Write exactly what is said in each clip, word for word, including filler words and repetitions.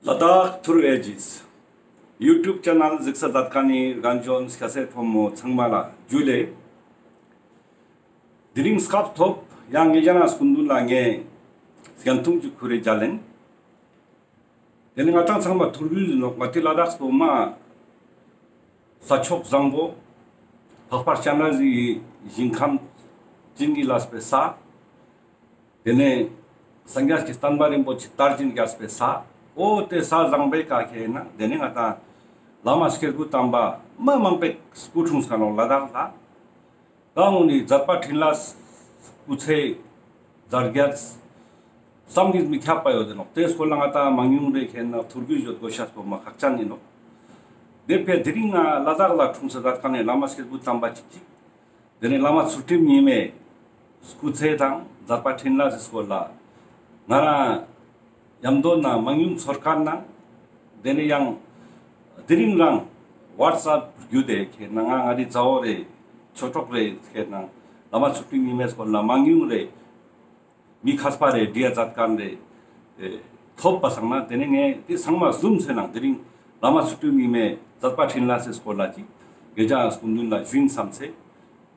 ལ་དྭགས་ཐུར་ཨེ་ཇིས་ཡུ་ཊུབ་ཆེ་ནལ་གཟིགས་ས་མཛད་མཁན་ནི་རྒན་གཞོན་སྐྱ་སེར་ཕོ་མོ་ཚང་མ་ལ་ཇུ་ལེ། དེ་རིང་སྐབས་ཐོབ་ཡང་ངེད་ཅག་ནང་སྐུ་མདུན་ལ་ངས་སྐྱོན་ཐུང་ཅིག་ཁུར་རེ་མཇལ་ལེན། དེ་ནི་ང་ཏང་ཚང་མ་ཐུར་བུ་ཡིན་ནོག། ང་ཏི་ལ་དྭགས་པོ་མ་ས་ཕྱོགས་བཟང་པོ། འཕགས་པ་སྤྱན་རས་གཟིགས་ཀྱི་ཞིང་ཁམས་བྱིན་གྱིས་བརླབས་པའི་ས། དེ་ནས་སངས་རྒྱས་ཀྱི་བསྟན་པ་རིན་པོ་ཆེ་དར་ཞིང་རྒྱས་པའི་ས། འོ་དེ་ས་བཟང་པོའི་ཀ་ཁེ་ན་དེ་ནས་ང་ཏང་བླ་མ་སྐྱེས་བུ་དམ་པ་མ་མང་པོ་སྐུ་འཁྲུངས་ས་ནོག་ལ་དྭགས་ལ། ད་འོ་ནི་མཛད་པ་འཕྲིན་ལས་སྐུ་ཚེ་མཛད་རྒྱས་བསམ་གྱིས་མི་ཁྱབ་པ་ཡོད་དེ་ནོག། དེ་སྐོར་ལ་ང་ཏང་མང་ཉུང་རེ་ཁེ་ན་ཐུར་བུ་ཡོད་དགོས་ཤེས་པོ་མ་ཁག་ཅན་ཡིན་ནོག། དེ་ཕེ་དེ་རིང་ང་ལ་དྭགས་ལ་འཁྲུངས་ས་མཛད་མཁན་ནི་བླ་མ་སྐྱེས་བུ་དམ་པ་ཅིག་ཅིག། དེ་ནས་བླ་མ་ཚུལ་ཁྲིམས་ཉི་མའི་སྐུ་ཚེ་དང་མཛད་པ་འཕྲིན་ལས་སི་སྐོར་ལ་ང་རང་ཡམ་དོ་ན་མང་ཉུང་ཚོར་མཁན་ནང་། དེ་ནས་ཡང་དེ་རིང་རང་ཝཊས་ཨེབ་བརྒྱུད་དེ་ཁེ་ན་ང་ང་རི་མཛའ་བོ་རེ་ཆོས་གྲོགས་རེ་ཁེ་ན་བླ་མ་ཚུལ་ཁྲིམས་ཉི་མའི་སྐོར་ལ་མང་ཉུང་རེ་མི་མཁས་པ་རེ་འདྲི་ཡ་མཛད་མཁན་རེ་ཨེ་ཐོབ་པ་སང་ན། དེ་ནས་ངས་དེ་ཚང་མ་ཟུམ་ཚེ་ནང་དེ་རིང་བླ་མ་ཚུལ་ཁྲིམས་ཉི་མའི་མཛད་པ་འཕྲིན་ལས་སི་སྐོར་ལ་ཅིག་ངེད་ཅག་སྐུ་མདུན་ལ་ཞུ་ཡིན་བསམ་ཚེ།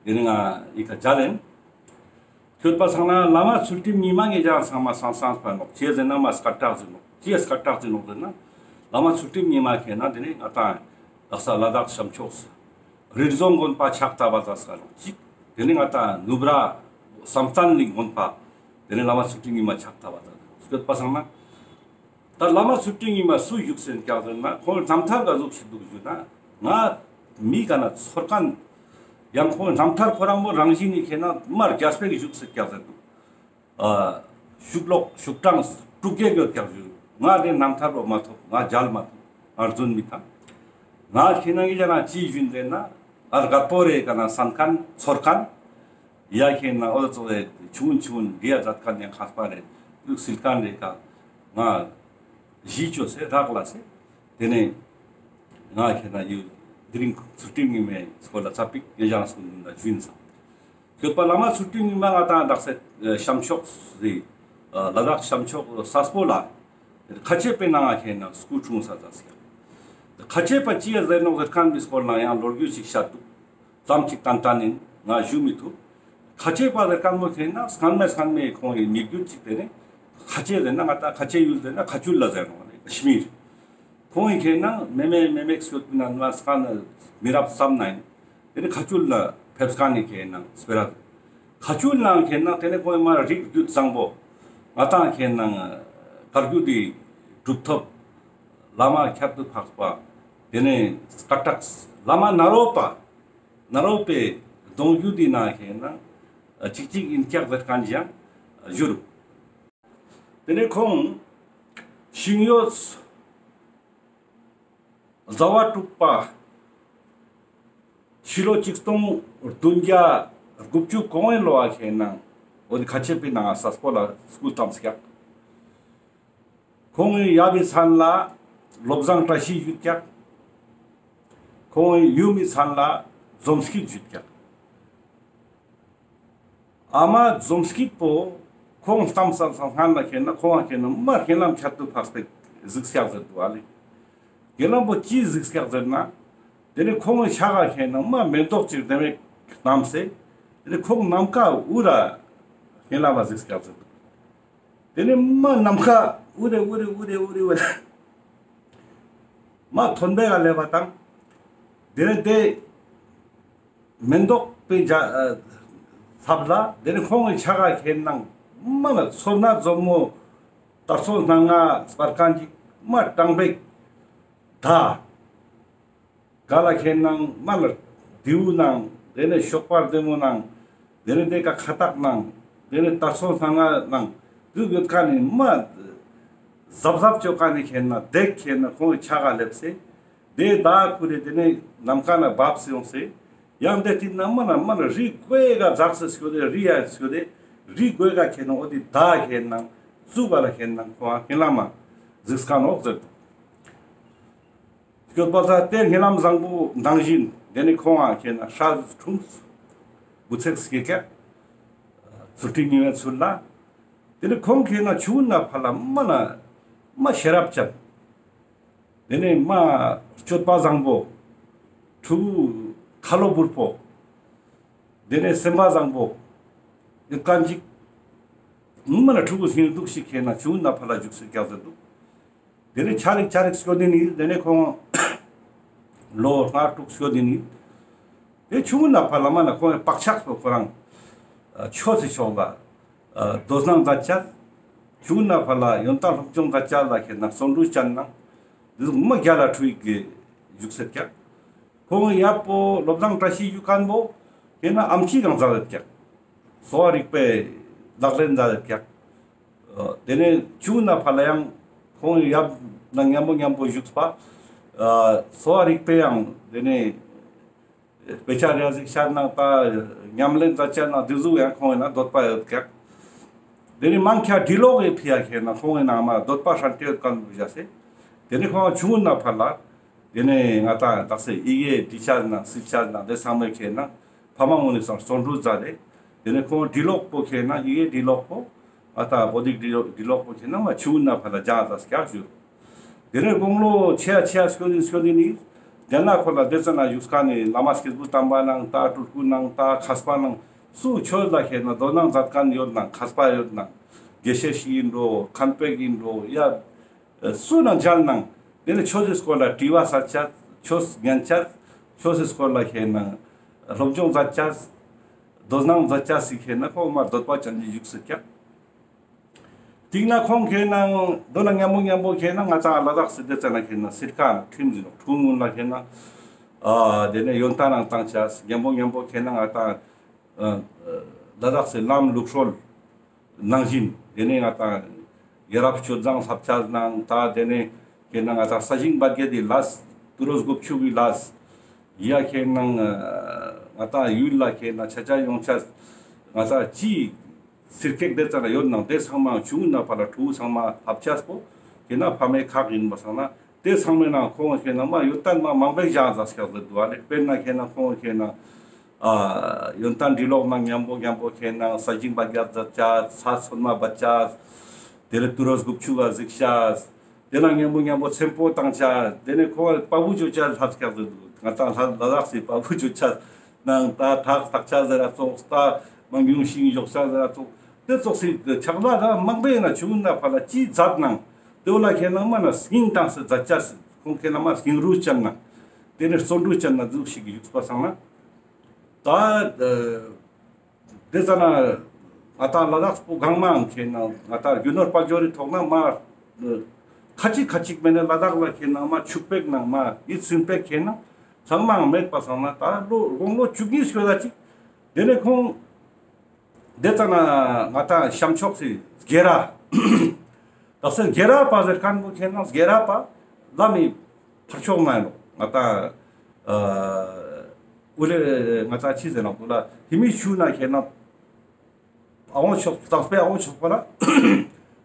དེ་ནས་ང་ཡི་ཁ་མཇལ་ལེན། སྐྱོད་པ་སང་ན་བླ་མ་ཚུལ་ཁྲིམས་ཉི་མ་ངེད་ཅག་ཚང་མ་སང་སང་པ་ནོག། ཅི་ཟེར་ན་མ་སྐད་གྲགས་ཟེར་ནོག། ཅི་སྐད་གྲགས་ཟེར་ནོག་ཟེར་ན། བླ་མ་ཚུལ་ཁྲིམས་ཉི་མ་ཁེ་ན་དེ་ནས་ང་ཏང་དག་ས་ལ་དྭགས་བྱམས་ཆོས་རིག་འཛིན་དགོན་པ་ཕྱག་བཏབ་པ་ཟ་ས་ནོག་ཅིག། དེ་ནས་ང་ཏང་ནུབ་ར་བསམ་གཏན་གླིང་དགོན་པ། དེ་ནས་བླ་མ་ཚུལ་ཁྲིམས་ཉི་མ་ཕྱག་བཏབ་པ་ཟ་ས་ནོག། སྐྱོད་པ་སང་ན། ད་བླ་མ་ཚུལ་ཁྲིམས་ཉི་མ་སུ་བཞུགས་སེ་ཀྱག་ཟེར་ན། ཁོང་རྣམ་ཐར་ག་ཟུག་ཞིག་འདུག་ཞུ་ན། ང་མི་ག་ན་ཚོར་མཁན། ཡང་ཁོང་རྣམ་ཐར་ཁོ་རང་མོ་རང་བཞིན་ནི་ཁེ་ན་མ་རྒྱས་པའི་བཞུགས་སེ་ཀྱག་ཟེར་འདུག། ཨ་བཞུགས་ལོག་བཞུགས་གྲངས་དྲུག་བརྒྱ་ཡོད་ཀྱག་ཞུ། ང་དེ་རྣམ་ཐར་བོ་མ་ཐོབ། ང་མཇལ་མ་ཐོབ། ང་རྫུན་མི་ཐང་། ང་ཁེ་ན་ངེད་ཅག་ན་ཅི་ཞུ་ཡིན་ཟེར་ན། ཨ་རྒད་པོ་རེ་ག་ན་སན་མཁན་ཚོར་མཁན། ཡ་ཁེ་ན་འོ་ཙོགས་རེ་ཆུང་ཆུང་འདྲི་ཡ་མཛད་མཁན་ཡང་མཁས་པ་རེ་དུག་སིལ་མཁན་རེ་ཀ་ང་གཞི་བཅོས་སེ་རག་ལས་སེ། དེ་ནས་ང་ཁེ་ན་ཡུལ་དེ་རིང་ཚུལ་ཁྲིམས་ཉི་མའི་སྐོར་ལ་ཚ་པིག་ངེད་ཅག་སྐུ་མདུན་ལ་ཞུ་ཡིན་ས། སྐྱོད་པ་བླ་མ་ཚུལ་ཁྲིམས་ཉི་མ་ང་ཏང་དག་ས་བྱམས་ཆོས་རེ་ལ་དྭགས་བྱམས་ཆོས་ས་སྤོ་ལ་ཁ་ཆེ་པའི་ནང་ང་ཁེ་ན་སྐུ་འཁྲུངས་ས་ཟ་སྐྱ། ཁ་ཆེ་པ་ཅི་ཡ་ཟེར་ནོག་ཟེར་མཁན་མི་སྐོར་ལ་ཡང་ལོ་རྒྱུས་ཤིག་བཤད་འདུག། ཙམ་ཅིག་ཏན་ཏན་ཡིན། ང་ཞུ་མི་ཐུབ། ཁ་ཆེ་པ་ཟེར་མཁན་མོ་ཁེ་ན་སྔན་མེ་སྔན་མེ་ཁོང་གི་མི་རྒྱུད་ཅིག་དེ་ནས་ཁ་ཆེ་ཟེར་ན་ང་ཏང་ཁ་ཆེ་ཡུལ་ཟེར་ན་ཁ་ཆུལ་ལ་ཟེར་ནོག་ནི་ཀ་ཤི་མིར། ཁོང་གི་ཁེ་ན་མེ་མེ་མེ་མེ་སྐྱོད་པ་ན་ང་སྔན་མི་རབས་ཙམ་ན་ཡིན། དེ་ནས་ཁ་ཆུལ་ལ་ཕེབས་མཁན་ནི་ཁེ་ན་སྤེ་ར། ཁ་ཆུལ་ནང་ཁེ་ན་དེ་ནས་ཁོང་མ་རིགས་རྒྱུད་བཟང་པོ། ང་ཏང་ཁེ་ན་བཀའ་བརྒྱུད་དེ་གྲུབ་ཐོབ། བླ་མ་ཁྱད་དུ་འཕགས་པ། དེ་ནས་སྐད་གྲགས་བླ་མ་ནཱ་རོ་པ། ནཱ་རོ་པའི་གདུང་རྒྱུད་དེ་ན་ཁེ་ན་ཅིག་ཅིག་ཡིན་ཀྱག་ཟེར་མཁན་ཞིག་ཡང་བཞུར། དེ་ནས་ཁོང་ཤིང་ཡོས་ཟླ་བ་དྲུག་པ་ཕྱི་ལོ་ཆིག་སྟོང་བདུན་བརྒྱ་དགུ་བཅུ་གོང་བའི་ལོ་བ་ཁེ་ན་འོ་དེ་ཁ་ཆེ་པའི་ནང་ས་སྤོ་ལ་སྐུ་བལྟམས་ཀྱག། ཁོང་ཡབ་བི་མཚན་ལ་བློ་བཟང་བཀྲ་ཤིས་ཞུས་ཀྱག། ཁོང་ཡུམ་མི་མཚན་ལ་འཛོམས་སྐྱིད་ཞུས་ཀྱག། ཨ་མ་འཛོམས་སྐྱིད་པོ་ཁོང་བལྟམས་ས་སང་སྔན་ལ་ཁེ་ན་ཁོང་ཁེ་ན་མ་ཁེ་ན་ཁྱད་དུ་འཕགས་པའི་གཟིགས་ཀྱག་ཟེར་འདུག་ཨ་ལེ། ཁེ་ན་པོ་ཅི་གཟིགས་ཀྱག་ཟེར་ན། དེ་ནས་ཁོང་གི་ཕྱག་ག་ཁེ་ན་མ་མེ་ཏོག་ཅིག་དེ་མེ་བསྣམས་སེ། དེ་ནས་ཁོང་ནམ་མཁའ་དབུ་ར་ཁེ་ན་མ་གཟིགས་ཀྱག་ཟེར་འདུག། དེ་ནས་མ་ནམ་མཁའ་དབུ་རེ་དབུ་རེ་དབུ་རེ་དབུ་རེ་དབུ་རེ། མ་མཐོན་པོའི་ཀ་སླེབས་པ་དང་། དེ་ནས་དེ་མེ་ཏོག་པའི་རྒྱ་ཚབ་ལ་དེ་ནས་ཁོང་གི་ཕྱག་ག་ཁེ་ན་མ་ལ་ཚོན་སྣ་འཛོམས་མོ་དར་ཚོན་སྣ་ལྔ་སྤར་མཁན་ཅིག་མ་དྲང་པོའི་ད། ག་ལ་ཁེ་ན་མ་ལ་རྡེའུ་ནང་དེ་ནས་ཤོག་པ་རྡེ་མོ་ནང་དེ་ནས་དེ་ཀ་ཁ་བཏགས་ནང་དེ་ནས་དར་ཚོན་སྣ་ལྔ་ནང་དུ་ཡོད་མཁན་ནི་མ་གཟབ་གཟབ་ཅོ་མཁན་ནི་ཁེ་ན་དེ་ཁེ་ན་ཁོང་གི་ཕྱག་ག་སླེབས་སེ་དེ་ད་ཁུ་རེ་དེ་ནས་ནམ་མཁའ་ན་བབས་སེ་ཡོང་སེ་ཡང་དེ་དེ་ན་མ་ན་མ་ན་རི་མགོའི་ཀ་འཛེགས་སེ་སྐྱོད་དེ་རི་ཡ་སྐྱོད་དེ་རི་མགོའི་ཀ་ཁེ་ན་འོ་དེ་ད་ཁེ་ན་བཙུགས་པ་ལ་ཁེ་ན་ཁོང་ཁེ་ན་མ་གཟིགས་མཁན་འོག་ཟེར་དུ། སྐྱོད་པ་ས་དེ་ཉེ་ལམ་བཟང་པོ་ནང་བཞིན་དེ་ནས་ཁོང་ང་ཁེ་ན་སྲས་འཁྲུངས། བུ་ཚ་སྐྱེས་ཀྱག། ཚུལ་ཁྲིམས་ཉི་མའི་ཚུལ་ལ། དེ་ནས་ཁོང་ཁེ་ན་ཆུང་ན་ཕ་ལ་མ་ན་མ་ཤེས་རབ་ཅན། དེ་ནས་མ་སྤྱོད་པ་བཟང་པོ། ཕྲུ་གུ་ཁ་ལོ་བུར་པོ། དེ་ནས་སེམས་པ་བཟང་པོ། ཡོད་མཁན་ཅིག་མི་ལ་ཕྲུ་གུ་སྙིང་སྡུག་ཞིག་ཁེ་ན་ཆུང་ངུན་ན་ཕར་ལ་བཞུགས་སེ་སྐྱག་ཟེར་འདུག་དེ་ནས་ཆ་རིག་ཆ་རིག་སྐྱོ་དེ་ནི་དེ་ནས་ཁོང་ལོ་ལྔ་དྲུག་སྐྱོ་དེ་ནི་དེ་ཆུང་ངུན་ན་ཕར་ལ་མ་ན་ཁོང་བག་ཆགས་པོ་ཁོ་རང་ཆོས་སི་ཕྱོགས་ལ་དོ་སྣང་མཛད་ཅེས། ཆུང་ངུན་ན་ཕར་ལ་ཡོན་ཏན་སློབ་སྦྱོང་མཛད་ཅེས་ལ་ཁེ་ན་བརྩོན་འགྲུས་ཅན་ནང་དེ་ཟུག་མ་རྒྱལ་ལ་ཁྲུས་གི་བཞུགས་སེ་སྐྱག་ཁོང་ཡབ་པོ་བློ་བཟང་བཀྲ་ཤིས་ཞུ་མཁན་པོ་ཁེ་ན་ཨམ་ཆི་གང་མཛད་དེ་སྐྱག་གསོ་བ་རིག་པའི་ལག་ལེན་མཛད་དེ་སྐྱག་དེ་ནས་ཆུང་ངུན་ན་ཕར་ལ་ཡང་ཁོང་ཡབ་ནང་མཉམ་པོ་མཉམ་པོ་བཞུགས་པ། གསོ་བ་རིག་པའི་ཡང་དེ་ནས་དཔེ་ཆ་རེ་གཟིགས་ཤར་ནང་ད་ཉམས་ལེན་མཛད་ཅེས་ནང་དེ་ཟུག་ཡང་ཁོང་ཡིན་ན་འདོད་པ་ཡོད་ཀྱག་དེ་ནས་མང་ཁྱ་འབྲི་ཀློག་གི་ཕི་ཡ་ཁེ་ན་ཁོང་ཡིན་ན་མ་འདོད་པ་ཧྲན་ཏེ་ཡོད་མཁན་བཞག་སེ། དེ་ནས་ཁོང་ཆུང་ངུན་ན་ཕར་ལ། དེ་ནས་ང་ད་དག་སེ་ཡི་གེ་འབྲི་ཅེས་ན་སིལ་ཅེས་ན་དེ་ཚང་མའི་ཁེ་ན་ཕ་མ་ངོ་ནས་སང་བརྩོན་འགྲུས་མཛད་དེ། དེ་ནས་ཁོང་འབྲི་ཀློག་པོ་ཁེ་ན་ཡི་གེ་འབྲི་ཀློག་པོ། ང་ད་བོད་ཡིག་འབྲི་ཀློག་པོ་ཁེ་ན་མ་ཆུང་ངུན་ན་ཕར་ལ་སྦྱངས་ས་སྐྱག་ཞུ། དེ་ནས་དགུང་ལོ་ཆེ་ཡ་ཆེ་ཡ་སྐྱོ་ནི་སྐྱོ་ནི་ནི། རྒྱ་ནག་ཁོ་ལ་དེ་ཙ་ན་བཞུགས་མཁན་ནི་བླ་མ་སྐྱེས་བུ་དམ་པ་ནང་ད་སྤྲུལ་སྐུ་ནང་ད་མཁས་པ་ནང་སུ་ཆོས་ལ་ཁེ་ན་དོ་སྣང་མཛད་མཁན་ཡོད་ནང་མཁས་པ་ཡོད་ནང་། དགེ་བཤེས་ཤིག་ཡིན་འགྲོ་མཁན་པོ་ཡིན་འགྲོ་ཡ། སུ་ནང་མཇལ་ནང་དེ་ནས་ཆོས་སི་སྐོར་ལ་དྲི་བ་ས་ཆ་ཆོས་ཉན་ཆ་ཆོས་སི་སྐོར་ལ་ཁེ་ན་སློབ་སྦྱོང་མཛད་ཆ་དོ་སྣང་མཛད་ཆ་སི་ཁེ་ན་ཁོང་མ་འདོད་པ་ཅན་གྱི་བཞུགས་སེ་སྐྱག་དེ་ན་ཁོང་ཁེ་ན་དོ་ན་མཉམ་པོ་མཉམ་པོ་ཁེ་ན་ང་ཚང་ལ་དྭགས་སི་དེ་ཙ་ན་ཁེ་ན་སིལ་ཁ་ཁྲིམས་ཟིན་ཁྲུང་ངུན་ལ་ཁེ་ན་ཨ་དེ་ནས་ཡོན་ཏན་ནང་བཏང་ཆ་མཉམ་པོ་མཉམ་པོ་ཁེ་ན་ང་ད་ལ་དྭགས་སི་ལམ་ལུགས་སྲོལ་ནང་བཞིན་དེ་ནས་ང་ད་ཡ་རབས་སྤྱོད་བཟང་ལྷབ་ཆ་ནང་ད་དེ་ནས་ཁེ་ན་ང་ད་ས་ཞིང་བད་གེ་དེ་ལས་དུ་རོ་སྒོ་ཕྱུགས་ཀྱི་ལས་ཡ་ཁེ་ན་ང་ད་ཡུལ་ལ་ཁེ་ན་ཆ་ཆ་ཡོང་ཆ་ང་ད་ཅི་སིལ་ཁེག་དེ་ཙ་ན་ཡོད་ནང་དེ་ཚང་མ་ཆུང་ངུན་ན་ཕར་ལ་ཕྲུ་གུ་ཚང་མ་ལྷབ་ཆས་པོ་ཁེ་ན་ཕ་མའི་ཁག་ཡིན་པ་སང་ན་དེ་ཚང་མའི་ནང་ཁོང་ཁེ་ན་མ་ཡོད་ཏན་མ་མང་པོའི་བཞག་ཟ་སྐྱག་ཟེར་འདུག་ཨ་ལེ། དཔེར་ན་ཁེ་ན་ཁོང་ཁེ་ན་ཨ་ཡོན་ཏན་འབྲི་ཀློག་ནང་མཉམ་པོ་མཉམ་པོ་ཁེ་ན་ས་ཞིང་བད་གེ་མཛད་ཆ་ས་ཚོད་མ་བད་ཆ་དེ་ལས་དུ་རོ་སྒོ་ཕྱུགས་ལ་གཟིགས་ཆ། དེ་ན་མཉམ་པོ་མཉམ་པོ་ཚེམ་པོ་བཏང་ཆ། དེ་ནས་ཁོ་བ་པ་བུ་ཅོ་ཆ་ལྷབ་སྐྱག་ཟེར་འདུག་ང་ད་ལ་ལ་དྭགས་སི་པ་བུ་ཅོ་ཆ་ནང་ད་ཐག་ཐག་ཆ་ཟེར་ར་ཙོགས་ད་མ་ཉུང་ཤིང་ཞོག་ཆ་ཟེར་ར་ཙོགས་དེ་ཙོགས་སི་ཆག་ལ་ར་མང་པོ་ཡིན་ན་ཆུང་ངུན་ན་ཕར་ལ་ཅི་མཛད་ནང་དེ་བོ་ལ་ཁེ་ན་མ་ན་སྙིང་བཏང་སེ་མཛད་ཆ་སི་ཁོང་ཁེ་ན་མ་སྙིང་རུས་ཅན་ན་དེ་ནས་བརྩོན་འགྲུས་ཅན་ན་འཛུགས་ཤིག་གི་བཞུགས་པ་སང་ན་ད། དེ་ཙ་ན་ང་ད་ལ་དྭགས་པོ་གང་མང་ཁེ་ན་ང་ད་རྒྱུ་ནོར་དཔལ་འབྱོར་རི་ཐོག་ན་མ་ཁ་ཅིག་ཁ་ཅིག་མེད་ན་ལ་དྭགས་ལ་ཁེ་ན་མ་ཕྱུག་པེག་ནང་མ་ཡིད་ཚིམ་པེག་ཁེ་ན་ཚང་མའང་མེད་པ་སང་ན་ད་ལོ་དགུང་ལོ་བཅུ་གཉིས་སྐྱོད་ད་ཅིག་དེ་ནས་ཁོང་དེ་ཙ་ན་ང་ད་ཤམ་ཕྱོགས་སི་སྒེ་ར་དག་ས་སྒེ་ར་པ་ཟེར་མཁན་པོ་ཁེ་ན་སྒེ་ར་པ་ལ་མི་ཕར་ཕྱོགས་ན་ཡིན་ནོ་ང་ད་ཨ་ཨུ་ལེ་ང་ད་ཅི་ཟེར་ན་ཁོ་ལ་ཧི་མི་ཆུ་ན་ཁེ་ན་ཨ་བོ་ཕྱོགས་དག་པའི་ཨ་བོ་ཕྱོགས་པ་ལ་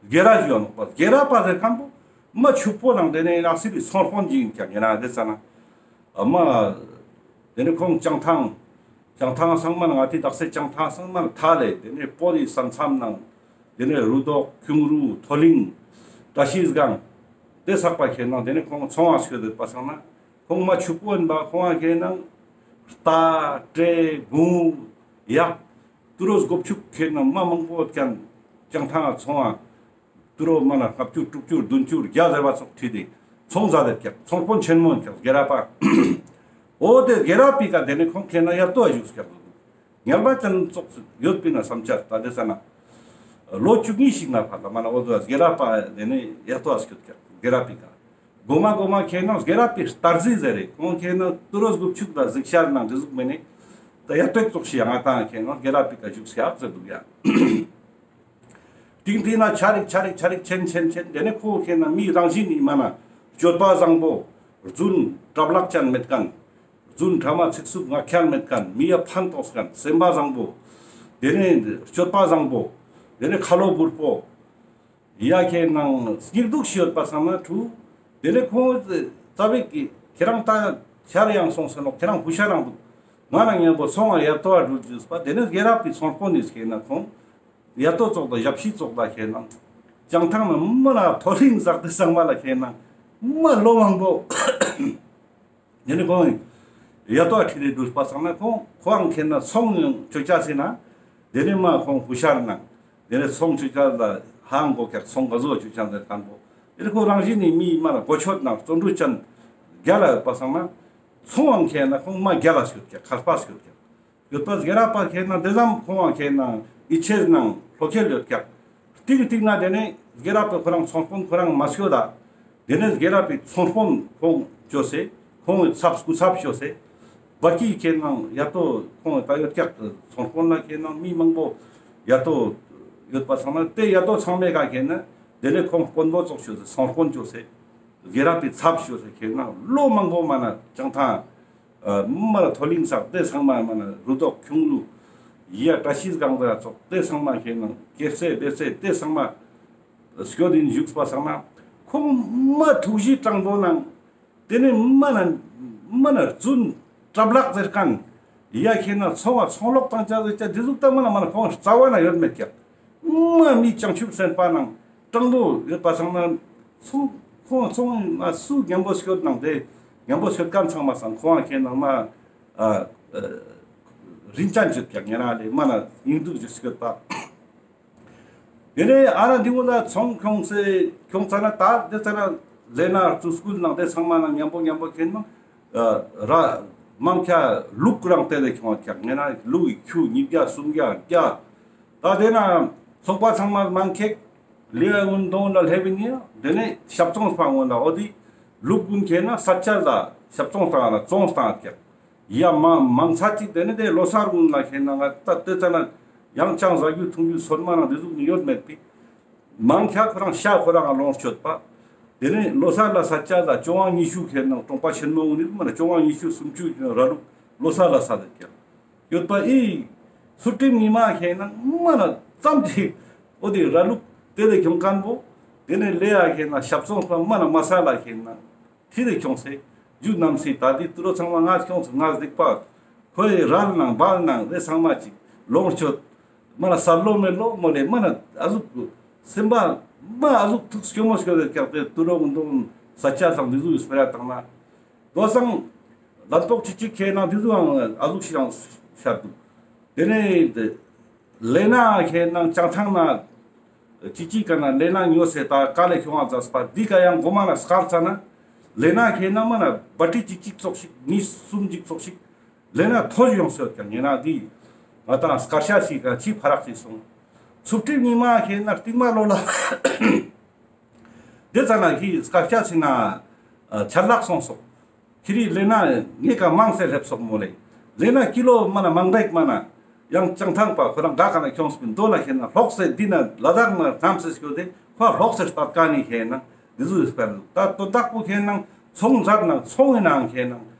སྒེ་ར་ཞུ་ཡ་ནོ་པ་སྒེ་ར་པ་ཟེར་མཁན་པོ་མ་ཕྱུག་པོ་ནང་དེ་ནས་ཡང་སི་རི་ཚོང་དཔོན་ཅིག་ཡིན་ཀྱང་ཡིན་ན་དེ་ཙ་ན་ཨ་མ་དེ་ནས་ཁོང་བྱང་ཐང་བྱང་ཐང་སང་མ་ང་ཏི་དག་ས་བྱང་ཐང་སང་མ་ཐ་ལེ་དེ་ནས་པོ་ཏི་ས་མཚམས་ནང་དེ་ནས་རུ་ཐོག་ཁྱུང་རུ་ཐོ་ལིང་བཀྲ་ཤིས་སྒང་དེ་ཚག་པ་ཁེ་ན་དེ་ནས་ཁོང་ཚོང་བ་སྐྱོད་དེ་པ་སང་ན་ཁོང་མ་ཕྱུག་པོ་ཡིན་པ་ཁོང་ང་ཁེ་ན་རྟ་སྤྲེལ་དགུང་ཡག་དུ་རོ་སྒོ་ཕྱུགས་ཁེ་ན་མ་མང་པོ་ཡོད་ཀྱང་བྱང་ཐང་ང་ཚོང་བ། དུ་རོ་མ་ན་ལྔ་བཅུ་དྲུག་ཅུ་བདུན་ཅུ་བརྒྱ་ཟེར་བ་ཙོགས་ཁྲིད་དེ་ཚོང་མཛད་དེ་ཀྱག་ཚོང་དཔོན་ཆེན་མོ་ཀྱག་སྒེ་ར་པ། འོ་དེ་སྒེ་ར་པི་ཀ་དེ་ནས་ཁོང་ཁེ་ན་ཡ་ཏོ་བཞུགས་ཀྱག་ངལ་བ་ཅན་ཙོགས་ཡོད་པི་ན་བསམ་འཆར་ད་དེ་ས་ན་ལོ་བཅུ་གཉིས་ཤིག་ན་ཕར་ལ་མ་ན་འོ་དོ་སྒེ་ར་པ་དེ་ནས་ཡ་ཏོ་སྐྱོད་ཀྱག་སྒེ་ར་པི་ཀ་གོ་མ་གོ་མ་ཁེ་ན་སྒེ་ར་པི་རྟ་རྫི་ཟེར་རེ་ཁོང་ཁེ་ན་དུ་རོ་སྒོ་ཕྱུགས་ད་གཟིགས་ཤར་ན་འདི་ཟུག་མེ་ནས་ད་ཡ་ཏོ་ཙོགས་ཤིག་ཡ་ང་ད་ཁེ་ན་སྒེ་ར་པི་ཀ་བཞུགས་ཀྱག་ཟེར་འདུག་ཡ། ཏིང་ཏིང་ན་ཆ་རིག་ཆ་རིག་ཆ་རིག་ཆེན་ཆེན་ཆེན་དེ་ནས་ཁོ་ཁེ་ན་མི་རང་བཞིན་ནི་མ་ན་སྤྱོད་པ་བཟང་པོ། རྫུན་གྲབ་ལག་ཅན་མེད་མཁན། རྫུན་ཕྲ་མ་ཚིག་རྩུབ་ངག་འཁྱལ་མེད་མཁན་མི་ཡ་ཕན་ཐོགས་མཁན་སེམས་པ་བཟང་པོ། དེ་ནས་སྤྱོད་པ་བཟང་པོ། དེ་ནས་ཁ་ལོ་བུར་པོ། ཡ་ཁེ་ནང་སྙིགས་སྡུག་ཤི་ཡོད་པ་སང་ན་ཁྲུ། དེ་ནས་ཁོང་རྩ་བིག་གི་ཁྱེད་རང་ད་ཤར་ཡང་སོང་ཟེར་ནོ་ཁྱེད་རང་ཧུ་ཤ་རང་འདུག་ང་ན་ཉན་པོ་སོང་ང་ཡ་ཏོ་བ་འགྲུལ་ཅུས་པ་དེ་ནས་སྒེ་ར་པི་ཚོང་དཔོན་ནི་ཁེ་ན་ཁོང་། ཡ་ཏོ་ཙོགས་དང་ཞབས་ཕྱི་ཙོགས་ལ་ཁེ་ན། བྱང་ཐང་ན་མི་ལ་ཐོ་རིང་ཟག་དེ་ཚང་མ་ལ་ཁེ་ན། མ་ལོ་མང་པོ། དེ་ནས་ཁོང་ཡ་ཏོ་ཁྲིད་དེ་འདུག་པ་སང་ན་ཁོང་ཁོང་ཁེ་ན་ཚོང་ཡང་ཅོ་ཅེས་ཟེར་ན། དེ་ནས་མ་ཁོང་ཧུ་ཤར་ནང་། དེ་ནས་ཚོང་ཅོ་ཅེས་ལ་ཧང་གོ་ཀྱག་ཚོང་ག་ཟོ་ཅོ་ཅེས་ཟེར་མཁན་པོ། དེ་ནས་ཁོང་རང་བཞིན་ནི་མི་མ་ལ་གོ་ཆོད་ནང་བརྩོན་འགྲུས་ཅན་རྒྱལ་ལ་ཡོད་པ་སང་ན། ཚོང་ཁེ་ན་ཁོང་མ་རྒྱལ་ལ་སྐྱོད་ཀྱག་མཁས་པ་སྐྱོད་ཀྱག་ཡོད་པ་སྒེར་པ་ཁེ་ན་དེ་ཙམ་ཁོང་བ་ཁེ་ན་ཡིད་ཆེས་ནང་བློ་ཁེལ་ཡོད་ཀྱག་སྟིང་སྟིང་ན་དེ་ནས་སྒེར་པ་ཁོ་རང་ཚོང་དཔོན་ཁོ་རང་མ་སྐྱོད་ད། དེ་ནས་སྒེར་པའི་ཚོང་དཔོན་ཁོང་ཅོས་སེ་ཁོང་གི་ཚབ་སྐུ་ཚབ་ཅོས་སེ། བར་གྱི་ཁེ་ན་ཡ་ཏོ་ཁོང་ད་ཡོད་ཀྱག་ཚོང་དཔོན་ལ་ཁེ་ན་མི་མང་པོ་ཡ་ཏོ་ཡོད་པ་ཚང་ན་དེ་ཡ་ཏོ་ཚང་མའི་ཀ་ཁེ་ན་དེ་ནས་ཁོང་དཔོན་པོ་ཙོགས་ཅོས་སེ་ཚོང་དཔོན་ཅོས་སེ། སྒེར་པའི་ཚབ་ཅོས་སེ་ཁེ་ན་ལོ་མང་པོ་མ་ན་བྱང་ཐང་། མ་ལ་མཐོ་གླིང་སག་དེ་ཚང་མ་མ་ན་རུ་ཏོག་ཁྱུང་ལུ། ཡ་བཀྲ་ཤིས་སྒང་དེ་ཙོགས་དེ་ཚང་མ་ཁེ་ན་སྐྱེད་ཚལ་དེ་ཚལ་དེ་ཚང་མ་སྐྱོད་དེ་བཞུགས་པ་སང་ན། ཁོང་མ་ཐུགས་རྗེ་དྲང་པོ་ནང་། དེ་ནས་མ་ན་མ་ན་རྫུན་གྲབ་ལག་ཟེར་མཁན། ཡ་ཁེ་ན་ཚོང་བ་ཚོང་ལོག་བཏང་ཅེས་ཟེར་ཅེས་དེ་ཟུག་ད་མ་ན་མ་ན་ཁོང་རྩ་བ་ན་ཡོད་མེད་ཀྱག་མ་མི་བྱང་ཆུབ་སེམས་དཔའ་ནང་དྲང་པོ་ཡོད་པ་སང་ན། ཚོང་ཁོང་ཚོང་མ་སུ་མཉམ་པོ་སྐྱོད་ནང་དེ་མཉམ་པོ་སྐྱོད་མཁན་ཚང་མ་སང་ཁོང་ཁེ་ན་མ་ཨ་ཨ་རིན་ཅན་ཅོད་ཀྱག་ཉེ་རང་ལས་མ་ན་ཡིན་འདུག་ཅོས་སྐྱོད་པ། དེ་ནས་ཨ་ན་འདི་འུ་ལ་ཚོང་ཁྱོངས་སེ་ཁྱོངས་ཙ་ན་ད་དེ་ཙ་ན་ལས་ན་ཏུ་སྐུལ་ནང་དེ་ཚང་མ་ནང་མཉམ་པོ་མཉམ་པོ་ཁེ་ན་ཨ་ར་མང་ཁྱ་ལུག་རང་དེ་ལས་ཁྱོངས་ཀྱག་ཉེ་རང་ལུག་ཁྱུ་ཉིས་བརྒྱ་སུམ་བརྒྱ་བརྒྱ། ད་དེ་ན་ཚོང་པ་ཚང་མ་མང་ཁེག་ལེ་ཡ་ངུན་དོང་ལ་ལྷེ་བིན་ཡ། དེ་ནས་ཞབས་ཚོང་སྤང་ངུན་ལ་འོ་དི་ལུག་ངུན་ཁེ་ན་ས་ཆ་ལ་ཞབས་ཚོང་སྟངས་ལ་ཚོང་སྟངས་ཀྱག་ཡ་མ་མང་ཚ་ཅིག་དེ་ནས་དེ་ལོ་གསར་ངུན་ལ་ཁེ་ན་ང་ད་དེ་ཙ་ན་ཡང་ཅང་ཟ་རྒྱུ་འཐུང་རྒྱུ་ཚོད་མ་ན་དེ་ཟུག་ནི་ཡོད་མེད་པི། མང་ཁྱ་ཁོ་རང་ཤ་ཁོ་རང་ལོངས་སྤྱོད་པ། དེ་ནས་ལོ་གསར་ལ་ས་ཆ་ལ་བཅོ་ལྔ་ཉི་ཤུ་ཁེ་ན་གྲོང་པ་ཆེན་མོ་ངུན་ནི་མ་ན་བཅོ་ལྔ་ཉི་ཤུ་སུམ་ཅུ་ར་ལུག་ལོ་གསར་ལ་ས་དེ་ཀྱག་ཡོད་པ་ཨི། ཚུལ་ཁྲིམས་ཉི་མ་ཁེ་ན་མ་ན་ཙམ་ཅིག་འོ་དེ་ར་ལུག་དེ་ལས་ཁྱོང་མཁན་པོ། དེ་ནས་ལེ་ཡ་ཁེ་ན་ཞབས་ཚོང་པ་མ་ན་མ་ས་ལ་ཁེ་ན་ཐི་དེ་ཁྱོངས་སེ་རྒྱུ་རྣམས་སི་ད་དེ་ཏུ་རོ་ཚང་མ་ང་ཁྱོངས་སེ་ང་སྡིག་པ། ཁོའི་རལ་ནང་བལ་ནང་དེ་ཚང་མ་ཅིག་ལོངས་སྤྱོད། མ་ན་ས་ལོ་མེ་ལོ་མོ་ལེ་མ་ན་ཨ་ཟུག་སེམས་པ་མ་ཨ་ཟུག་ཐུགས་སྐྱོ་མོ་སྐྱོ་དེ་ཀྱག་དེ་ཏུ་རོ་གུན་དུ་ས་ཆ་སང་དེ་ཟུག་སྤེ་ར་བཏང་ན། དོ་སང་ལན་ཏོག་ཅིག་ཅིག་ཁེ་ན་དེ་ཟུག་ཨ་ཟུག་ཤིག་ཡང་ཤར་འདུག་དེ་ནས་ལེ་ན་ཁེ་ན་བྱང་ཐང་ན་ཅིག་ཅིག་ག་ན་ལེ་ན་ཉོ་སེ་ད་ག་ལེ་ཁྱོང་ང་ཛས་པ་འདི་ག་ཡང་གོ་མ་ན་སྐར་ཚ་ན་ལེ་ན་ཁེ་ན་མ་ན་བ་ཏི་ཅིག་ཅིག་ཙོགས་ཤིག་གཉིས་གསུམ་ཅིག་ཙོགས་ཤིག་ལེ་ན་ཐོ་ཡོང་སོད་ཀྱང་ཉེ་ན་འདི་ང་དང་སྐར་ཤ་ཞིག་ག་ཅི་ཕ་རག་ཅིག་སོང་། ཚུལ་ཁྲིམས་ཉི་མ་ཁེ་ན་རྟིང་མ་ལོ་ལ་དེ་ཙ་ན་ཁི་སྐར་ཤ་ཞིག་ན་ཆར་ལག་སོང་སོག་ཁྱི་རི་ལེ་ན་ངེ་ཀ་མང་སེ་ལེབ་སོག་མོ་ལེ། ལེ་ན་ཀི་ལོ་མ་ན་མང་རེག་མ་ན་ཡང་བྱང་ཐང་པ་ཁོ་རང་ག་ག་ན་ཁྱོངས་པིན་དོ་ལ་ཁེ་ན་ལོག་སེ་འདི་ན་ལ་དྭགས་ན་ཐམས་སེ་སྐྱོད་དེ་ཁོ་ལོག་སེ་ལྟད་ཀ་ནི་ཁེ་ན་འདི་ཟུག་སྤེལ་ད་དོ་བདག་པོ་ཁེ་ན་ཚོང་མཛད་ན་ཚོང་ཡིན་ནའང་ཁེ་ན་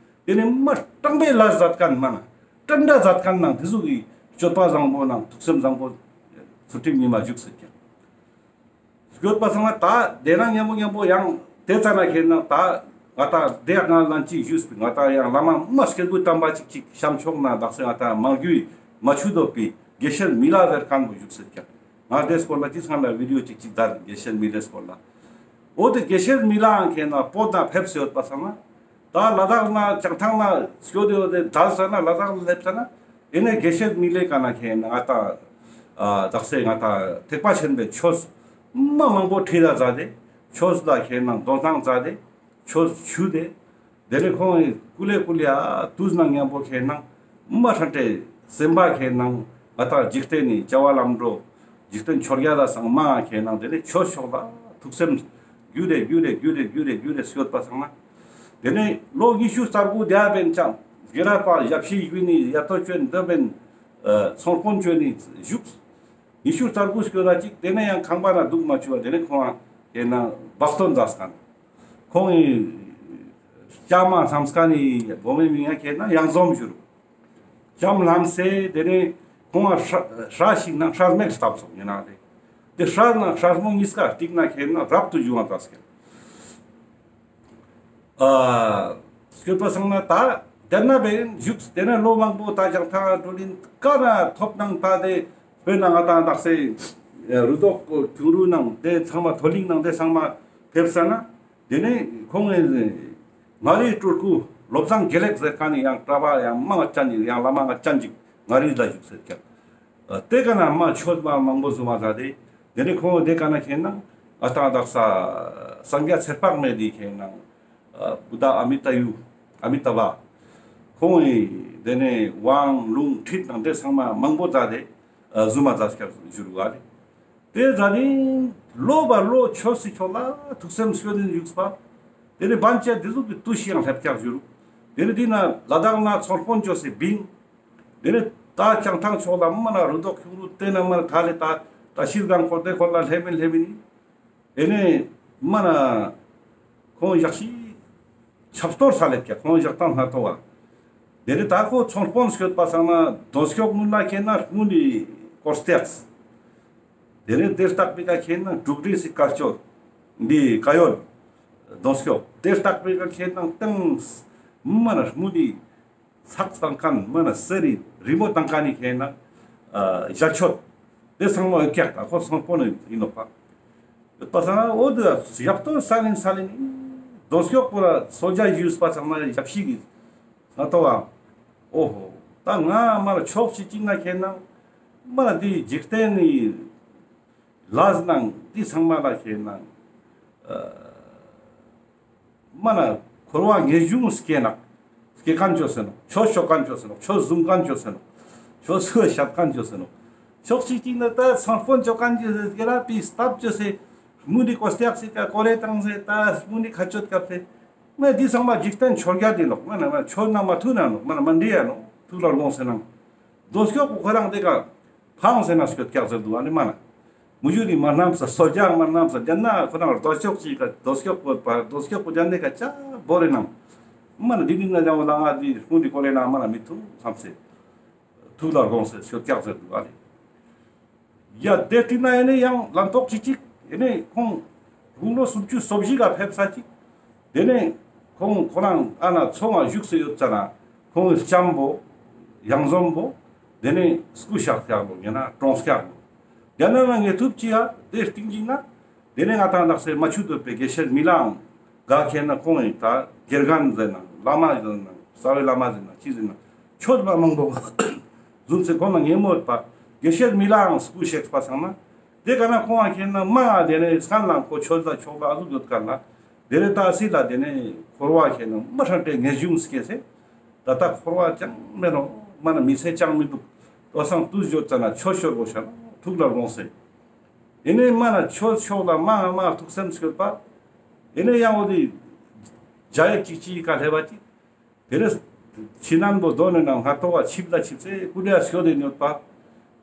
དེ་ནི་མ་སྤྲང་པའི་ལ་མཛད་མཁན་མ་ན་སྤྲང་འདྲ་མཛད་མཁན་ན་འདི་ཟུག་གི་སྤྱོད་པ་བཟང་པོ་ན་ཐུགས་སེམས་བཟང་པོ་ཚུལ་ཁྲིམས་ཉི་མ་བཞུགས་སེ་ཀྱང་། སྐྱོད་པ་སང་ན་ད་དེ་ན་མཉམ་པོ་མཉམ་པོ་ཡང་དེ་ཙ་ན་ཁེ་ན་ད་ང་ད་དེ་ང་ལན་ཅིག་ཞུས་པི་ང་ད་ཡང་བླ་མ་མ་སྐྱེས་བུ་དམ་པ་ཅིག་ཅིག་ཤམ་ཕྱོགས་ན་དག་སེ་ང་ད་མང་རྒྱུའི་མ་ཆུ་དོ་པི་དགེ་བཤེས་མི་ལ་ཟེར་མཁན་པོ་བཞུགས་སེ་ཀྱག་ང་དེ་སྐོར་ལ་ཅི་སང་ལ་བི་ཌི་ཡོ་ཅིག་ཅིག་མཛད་དགེ་བཤེས་མི་ལའི་སྐོར་ལ། འོ་དེ་དགེ་བཤེས་མི་ལའང་ཁེ་ན་བོད་ན་ཕེབས་སེ་ཡོད་པ་སང་ན། ད་ལ་དྭགས་ན་བྱང་ཐང་ན་སྐྱོད་དེ་ཡོད་དེ་དལ་ས་ན་ལ་དྭགས་ལ་སླེབས་ས་ན་ཨེ་ནས་དགེ་བཤེས་མི་ལའི་ཀ་ན་ཁེ་ན་ང་ད་ཨ་དག་སེ་ང་ད་ཐེག་པ་ཆེན་པོའི་ཆོས་མ་མང་པོ་ཁྲིད་ད་མཛད་དེ་ཆོས་ལ་ཁེ་ན་དོ་སྣང་མཛད་དེ་ཆོས་ཞུས་ཏེ་དེ་ནས་ཁོང་གི་ཀུ་ལེ་ཀུ་ལེ་ཨ་དུས་ནང་མཉམ་པོ་ཁེ་ན་མ་ཧྲན་ཏེ་སེམས་པ་ཁེ་ན་ང་ད་འཇིག་རྟེན་ནི་བྱ་བ་ལམ་འགྲོ་འཇིག་རྟེན་ཆོས་བརྒྱད་ལ་སང་མ་ཁེ་ན་དེ་ནས་ཆོས་ཕྱོགས་ལ་ཐུགས་སེམས་རྒྱུད་དེ་རྒྱུད་དེ་རྒྱུད་དེ་རྒྱུད་དེ་རྒྱུད་དེ་སྐྱོད་པ་སང་ན། དེ་ནས་ལོ་ཉི་ཤུ་རྩ་དགུ་དེ་ཡ་བན་ཅང་སྒེར་པ་ཞབས་ཕྱི་ཞུས་ནི་ཡ་ཏོ་ཅོན་འདི་བན་ཚོང་དཔོན་ཅོན་ནི་བཞུགས། ཉི་ཤུ་རྩ་དགུ་སྐྱོད་ལ་ཅིག་དེ་ནས་ཡང་ཁང་པ་ན་འདུག་མ་བཅུག་པ་དེ་ནས་ཁོང་ཨ་ཁེ་ན་བག་སྟོན་མཛད་མཁན། ཁོང་གི་ལྕམ་མ་བསམ་མཁན་ནི་བོ་མོའི་མིང་ཡ་ཁེ་ན་ཡང་འཛོམས་ཞུ་རུ། ལྕམ་ལམ་སེ་དེ་ནས་ཁོང་ཨ་ཧྲ་ཧྲ་ཞིག་ན་ཧྲ་མེག་བཏབ་སོང་ཡིན་ན་རེ། དེ་ཧྲ་ན་ཧྲ་མོ་གཉིས་ཀ་སྟིང་ན་ཁེ་ན་རབ་ཏུ་བྱུང་བ་དག་སྐྱེ། ཨ་སྐྱོད་པ་སང་ན་ད་དེ་ན་བན་བཞུགས་དེ་ནས་ལོ་མང་པོ་ད་བྱང་ཐང་འགྲོ་ལིན་ཀ་ན་ཐོབ་ནང་ད་དེ་བོད་ནང་ང་ད་དག་སེ་རུ་ཏོག་ཁྱུང་རུ་ནང་དེ་ཚང་མ་མཐོ་གླིང་ནང་དེ་ཚང་མ་ཕེབས་ས་ན། དེ་ནས་ཁོང་ངི་མངའ་རིས་སྤྲུལ་སྐུ་བློ་བཟང་དགེ་ལེགས་ཟེར་མཁན་ནི་ཡང་གྲྭ་པ་ཡང་མང་ཅན་ནི་ཡང་བླ་མ་ཅན་ཅིག་མངའ་རིས་ལ་བཞུགས་ཟེར་ཀྱག། ཨ་དེ་ཀ་ན་མ་ཆོས་མ་མང་པོ་བཟུང་བ་ཟ་དེ། དེ་ནས་ཁོང་དེ་ཀ་ན་ཁེན་ན་ཨ་ཏང་དག་ས་སངས་རྒྱས་ཚེ་དཔག་མེད་དེ་ཁེན་ན་ཨ་བུདྡྷ་ཨ་མི་ཏ་ཡུ་ཨ་མི་ཏ་བ་ཁོང་ངི་དེ་ནས་དབང་ལུང་ཁྲིད་དང་དེ་ཚང་མ་མང་པོ་ཟ་དེ་ཨ་བཟུང་མ་ཟ་ཀྱག་ཞུ་རུ་ག་ལེ། དེ་ཟ་དེ་ལོ་བ་ལོ་ཆོས་སི་ཕྱོགས་ལ་ཐུགས་སེམས་སྐྱོ་དེ་བཞུགས་པ། དེ་ནས་བན་ཆེ་དེ་ཟུག་གི་དུས་ཤིག་ཡང་སླེབས་ཀྱག་ཞུ་རུ། དེ་ནས་དེ་ན་ལ་དྭགས་ན་ཚོང་དཔོན་ཅོས་སེ་བིང་། དེ་ནས་ད་བྱང་ཐང་ཕྱོགས་ལ་མ་ན་རུ་དོག་ཁྱུང་རུ་དེ་ན་མ་ན་ད་ལེ་ད་ད་ཤིར་གང་ཁོར་དེ་ཁོར་ལ་ལྷེ་མིན་ལྷེ་མིན་ཨིན། དེ་ནས་མ་ན་ཁོང་ཞག་ཤི་ཆབ་གཏོར་ས་ལེབ་ཀྱག་ཁོང་ཞག་ཏང་སྣ་ཐོ་བ། དེ་ནས་ད་ཁོ་ཚོང་དཔོན་སྐྱོད་པ་སང་ན་དོན་སྐྱོག་མུན་ལ་ཁེན་ན་དངུལ་ནི་སྐོར་སྟེགས། དེ་ནས་དེ་ལྟག་པའི་ཀ་ཁེན་ན་འབྲུག་རིས་སི་དཀར་ཆོས་འདི་ཀ་ཡོལ་དོན་སྐྱོག། དེ་ལྟག་པའི་ཀ་ཁེན་ན་ཏང་མ་ན་དངུལ་ནི་ཚགས་བཏང་མཁན་མ་ན་གསེར་རི་རི་མོ་བཏང་མཁན་ནི་ཁེན་ན་ཨ་ཞལ་ཆོད་དེ་ཚང་མ་ཡོད་ཀྱག། ད་ཁོ་ཚོང་དཔོན་ཡིན་ནོག་པ། ཡོད་པ་སང་ན་འོ་དེ་ཞབས་ཏོག་ས་ལིན་ས་ལིན་དོན་སྐྱོག་པོ་ལ་སོ་ཇ་ཞུས་པ་ཚང་མ་ཞབས་ཕྱི་གི་ང་ཏོ་བ། ཨོ་ཧོ། ད་ང་མ་ལ་ཕྱོགས་གཅིག་གཅིག་ན་ཁེན་ན་མ་ལ་དེ་འཇིག་རྟེན་ནི་ལས་ནང་དེ་ཚང་མ་ལ་ཁེན་ན་ཨ་མ་ན་འཁོར་བ་ངེས་འབྱུང་སྐྱེ་ནག། སྐྱེ་མཁན་ཅོ་ཟེར་ནོག། ཆོས་ཤོད་མཁན་ཅོ་ཟེར་ནོག། ཆོས་བཟུང་མཁན་ཅོ་ཟེར་ནོག། ཆོས་སུ་བཤད་མཁན་ཅོ་ཟེར་ནོག། ཕྱོགས་གཅིག་གཅིག་ན་ད་ཚོང་དཔོན་ཅོ་མཁན་ཅོ་ཟེར་གི་ར་པི་སྟབས་ཅོ་ཟེར། མུ་འདི་ཀོ་སྟེགས་སི་ཀ་ཀོ་རེ་བཏང་ཟེར། ད་མུ་འདི་ཁ་ཆོད་སྐབས་སེ། མ་འདི་ཚང་མ་འཇིག་རྟེན་ཆོས་བརྒྱད་དེ་ནོག། མ་ན་མ་ཆོས་ན་མ་ཐུག་ན་ནོག། མ་ན་མ་འདི་ཡ་ནོག། ཐུགས་ལ་དགོངས་སེ་ནང་། དོན་སྐྱོག་པོ་ཁོ་རང་དེ་ཀ་ཕངས་སེ་ན་སྐྱོད་ཀྱག་ཟེར་འདུག་ཨ་ནི་མ་ན། མུ་ཞུ་ནི་མ་རྣམས་ས་སོ་ཇ་མ་རྣམས་ས་རྒྱ་ན་ཁོ་རང་དོན་སྐྱོག་ཅིག་ག་དོན་སྐྱོག་པོ་པ་དོན་སྐྱོག་པོ་རྒྱ་ནེ་ཀ་ཅ་བོ་རེ་ནང་། མ་ན་འདི་ནི་ན་རྒྱ་བོ་ལ་ང་འདི་སྤུན་འདི་ཀོ་རེ་ན་མ་ན་མི་ཐུག་བསམ་སེ། ཐུགས་ལ་དགོངས་སེ་སྐྱོད་ཀྱག་ཟེར་འདུག་ཨ་ནི། ཡ་དེ་སྟིང་ན་ཨེ་ནེ་ཡང་ལམ་ཐོག་ཅིག་ཅིག་ཨེ་ནེ་ཁོང་དགུང་ལོ་སུམ་ཅུ་སོ་བཞི་ག་ཕེབས་ས་ཅིག། དེ་ནས་ཁོང་ཁོ་རང་ཨ་ན་ཚོང་ང་བཞུགས་སེ་ཡོད་ཙ་ན་ཁོང་ལྕམ་བོ་ཡང་འཛོམས་བོ་དེ་ནས་སྐུ་གཤེགས་ཀྱག་ལོ་ཡང་ན་གྲོངས་ཀྱག་ལོ། ཡང་ན་ང་ངེས་ཐུབ་ཅི་ཡ་དེ་སྟིང་ཅིག་ན་དེ་ནས་ང་ཏང་དག་སེ་མ་ཆུ་འདོད་པའི་དགེ་བཤེས་མི་ལའང་ག་ཁེན་ན་ཁོང་ཡིན་ད་དགེ་རྒན་ཟེར་ན་བླ་མ་ཟེར་ན་རྩ་བའི་བླ་མ་ཟེར་ན་ཅི་ཟེར་ན་ཆོས་པ་མང་པོ་བཟུང་སེ་ཁོང་ན་ངེས་མོད་པ་དགེ་བཤེས་མི་ལའང་སྐུ་གཤེགས་པ་སང་ན། དེ་ཀ་ན་ཁོང་ང་ཁེན་ན་མ་དེ་ནས་སྔན་ལ་ཁོ་ཆོས་ལ་ཆོས་ལ་ཨ་ཟུག་ཡོད་ཀ་ན་དེ་ནས་ད་སི་ལ་དེ་ནས་འཁོར་བ་ཁེན་ན་མ་ཧྲན་ཏེ་ངེས་འབྱུང་སྐྱེས་སེ། ད་ལྟ་འཁོར་བ་ཅང་མེད་ནོ། མ་ན་མི་ཚེ་ཅང་མི་འདུག། ལྟོས་སང་དུས་ཡོད་ཙ་ན་ཆོས་ཤོར་བོ་ཤ་ཐུགས་ལ་དགོངས་སེ། ཨེ་ནེ་མ་ན་ཆོས་ཕྱོགས་ལ་མ་མ་ཐུགས་སེམས་སྐྱོད་པ། ཨེ་ནེ་ཡང་འོ་དེ་རྒྱ་ཡིག་ཅིག་ཅིག་ག་སླེབས་པ་ཅིག། དེ་ནས་ཕྱི་ནང་པོ་དོན་ནས་ནང་ང་ཏོ་བ་ཆིབས་ལ་ཆིབས་སེ་ཀུ་ལེ་སྐྱོད་དེ་ཡོད་པ།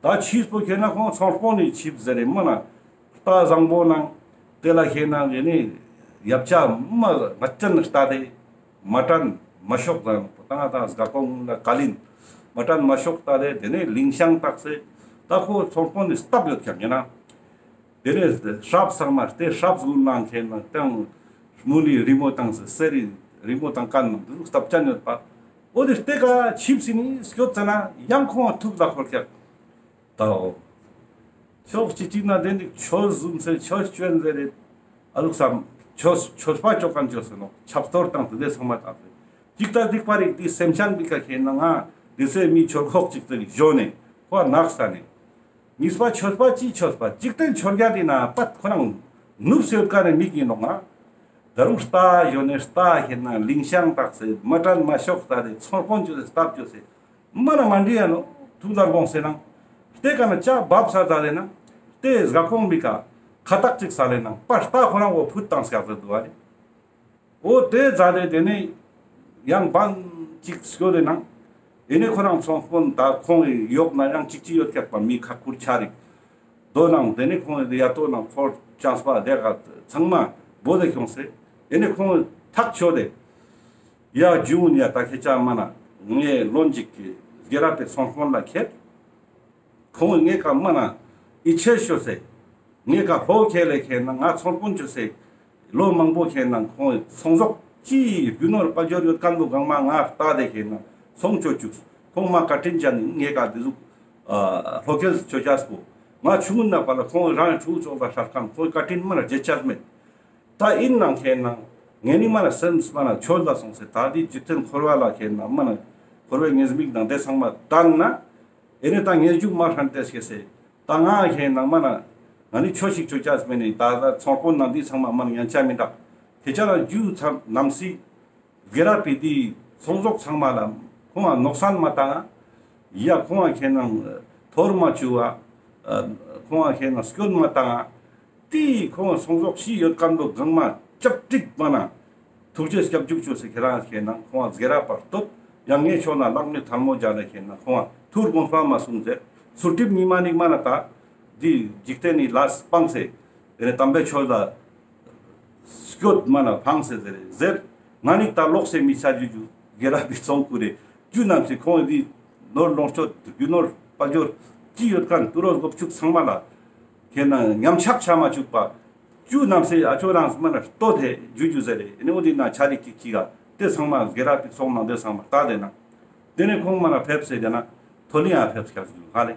ད་ཆིབས་པོ་ཁེན་ན་ཁོང་ཚོང་དཔོན་ནི་ཆིབས་ཟེར་རེ་མ་ན་རྟ་བཟང་པོ་ནང་དེ་ལ་ཁེན་ན་ཨེ་ནེ་ཡབ་ཆ་མ་ང་ཅན་རྟ་དེ་མ་ཏན་མ་ཤོག་དང་ཏང་ཏང་སྒ་གོང་ལ་ཀ་ལིན་མ་ཏན་མ་ཤོག་རྟ་དེ་དེ་ནས་ལིང་ཤང་བཏགས་སེ་ད་ཁོ་ཚོང་དཔོན་ནི་སྟབས་ཡོད་ཀྱག་ཡིན་ན། དེ་ནས་ཧྲབ་ཚང་མ་དེ་ཧྲབ་གུན་ནང་ཁེན་ན་ཏང་མུ་ལི་རི་མོ་བཏང་སེ་གསེར་རི་རི་མོ་བཏང་མཁན་ནང་དུ་སྟབས་ཅན་ཡོད་པ། འོ་དེ་སྟེ་ཀ་ཆིབས་སི་ནི་སྐྱོད་ཙ་ན་ཡང་ཁོང་ཐུགས་ལ་འཁོར་ཀྱག། ད་འོ། ཕྱོགས་གཅིག་གཅིག་ན་དེ་ནི་ཆོས་བཟུང་སེ་ཆོས་ཅོ་ཡིན་ཟེར་རེད། ཨ་ལུག་སམ་ཆོས་ཆོས་པ་ཅོ་མཁན་ཅོ་ཟེར་ནོག། ཆབ་གཏོར་དང་དེ་འདྲ་ཚང་མ་དང་དེ། ཅིག་ད་སྡིག་པ་རིག་དེ་སེམས་ཅན་པའི་ཀ་ཁེན་ན་ང་དེ་ཚེ་མི་ཆོས་ཁོག་ཅིག་ཏུ་བཞོན་ནས་ཁོ་ནག་ས་ནས། གཉིས་པ་ཆོས་པ་ཅི་ཆོས་པ་འཇིག་རྟེན་ཆོས་བརྒྱད་དེ་ན་པད་ཁོ་རང་ནུབ་སེ་ཡོད་ཀ་ནས་མིག་ཡིན་ནོག་ང་། ད་རུང་རྟ་བཞོན་ནས་རྟ་ཁེན་ན་ལིང་ཤང་བཏགས་སེ་མ་ཏན་མ་ཤོག་རྟ་དེ་ཚོང་དཔོན་ཅོས་སེ་སྟབས་ཅོས་སེ། མ་ན་མ་འདྲི་ཡ་ནོ། ཐུགས་ལ་དགོངས་སེ་ནང་། ལྟས་ཀ་ན་ལྕགས་འབབ་ས་ད་ལེ་ནང་། ལྟས་སྒ་གོང་མི་ཀ་ཁ་བཏགས་ཅིག་ས་ལེ་ནང་པ་རྟ་ཁོ་རང་འོ་ཕུད་བཏང་སྐྱག་ཟེར་འདུག་བ་ལེ། འོ་དེ་ཛ་དེ་དེ་ནས་ཡང་བན་ཅིག་སྐྱོད་དེ་ནང་། ཨེ་ནེ་ཁོ་རང་ཚོང་དཔོན་ད་ཁོང་གི་ཡོག་ན་ཡང་ཅིག་ཅིག་ཡོད་ཀྱག་པ་མི་ཁ་ཁུར་ཆ་རིག། དོ་ནང་དེ་ནས་ཁོང་གི་ཡ་ཏོ་ནང་འཁོར་ཅང་སྤ་དེ་ག་ཚང་མ་བོ་དེ་ཁྱོངས་སེ། ཨེ་ནེ་ཁོང་ཐག་ཆོད་དེ། ཡ་ཇུན་ཡ་ད་ཁྱེད་ཅག་མ་ན་ངའི་བློན་ཅིག་གི་སྒེར་ར་པའི་ཚོང་དཔོན་ལ་ཁྱེར། ཁོང་ངའི་ཀ་མ་ན་ཡིད་ཆེས་ཤོ་སེ། ངའི་ཀ་ཕོ་ཁྱེར་ལེ་ཁྱེར་ན་ང་ཚོང་དཔོན་ཅོས་སེ། ལོ་མང་པོ་ཁྱེར་ན་ཁོང་ཚོང་ཟོག་ཅི་རྒྱུ་ནོར་དཔལ་འབྱོར་ཡོད་མཁན་པོ་གང་མ་ང་ལྟ་དེ་ཁྱེར་ན་ཚོང་ཅོ་བཅུག། ཁོང་མ་བཀའ་དྲིན་ཅན་ནི་ངའི་ཀ་དེ་ཟུག་ཨ་ལྷོ་ཁེལ་ཅོ་ཅས་པོ། ང་ཆུང་ངུན་ན་པ་ལ་ཁོང་རང་ཆུང་ཙོགས་ལ་ཧྲ་མཁན་ཁོང་བཀའ་དྲིན་མ་ན་བརྗེད་ཅས་མེད། ད་ཡིན་ནང་ཁྱེད་ནང་ ངའི་ནི་མ་ན་སེམས་མ་ན་ཆོས་ལ་སོང་སེ་ད་འི་འཇིག་རྟེན་འཁོར་བ་ལ་ཁེ་ན་མ་ན་འཁོར་བའི་ཉེས་དམིགས་དང་དེ་ཚང་མ་བཏང་ན། ཨེ་ནི་ད་ངས་རྒྱུག་མ་ཧྲན་ཏེ་སྐྱེ་སེ། ད་ང་ཁེ་ན་མ་ན་ང་ནི་ཆོས་ཤིག་ཆོས་ཅས་མེ་ནི་ད་ད་ཚོང་དཔོན་ནང་འི་ཚང་མ་མ་ན་ཡན་ཆད་མི་འདུག་ཁེ་ཅ་ན་རྒྱུ་ཚང་ནམ་སི་དགེ་ར་པི་འི་ཚོང་ཟོག་ཚང་མ་ལ་ཁོང་ང་ནོག་སན་མ་བཏང་ང་། ཡ་ཁོང་ང་ཁེ་ན་ཐོར་མ་བཅུག་པ། ཁོང་ང་ཁེ་ན་སྐྱོན་མ་བཏང་ང་། དེ་ཁོང་ཚོང་ཟོག་ཤི་ཡོད་མཁན་པོ་གང་མ་སྐྱབས་ཀྲིག་མ་ན་ཐུགས་རྗེ་སྐྱབས་འཇུག་ཅོས་སེ་ཁྱེ་རང་ཁེ་ན་ཁོང་ཚོ་སྒེར་པར་སྟོད་ཡང་ངའི་ཕྱོགས་ན་ལག་ནས་ཐལ་མོ་སྦྱར་ནས་ཁེ་ན་ཁོང་ཚོ་ཐུར་དགོངས་པ་མ་གསུངས་ཟེར། ཚུར་ཏིབ་ཉི་མ་ནིག་མ་ན་ད་འདི་འཇིག་རྟེན་ནི་ལས་སྤངས་སེ་རེ་དམ་པའི་ཆོས་ལ་སྐྱོད་མ་ན་ཕངས་སེ་ཟེར་ཟེར། ང་ནིག་ད་ལོག་སེ་མི་ཆ་རྒྱུ་རྒྱུ་སྒེར་པའི་ཚོང་ཁུར་རེ་རྒྱུ་ནམ་སེ་ཁོང་འདི་ནོར་ལོངས་སྤྱོད་རྒྱུ་ནོར་དཔལ་འབྱོར་ཅི་ཡོད་མཁན་ཏུ་རོ་སྒོ་ཕྱུགས་ཚང་མ་ལ། ཁེ་ན་ཉམས་ཆག་ཆ་མ་བཅུག་པ། ཅུ་ནམ་སེ་ཨ་ཅོ་རང་མ་ན་ལྟོ་དེ་ཇུ་ཇུ་ཟེར་རེ་ནི་འོ་དེ་ན་ཆ་རིག་ཅིག་ཅིག་ག་དེ་ཚང་མ་སྒེར་པའི་ཚོང་ནང་དེ་ཚང་མ་ལྟ་དེ་ན། དེ་ནས་ཁོང་མ་ན་ཕེབས་སེ་དེ་ན་ཐོ་ལི་ཡང་ཕེབས་སྐྱག་ཞུ་ཧ་ལེ།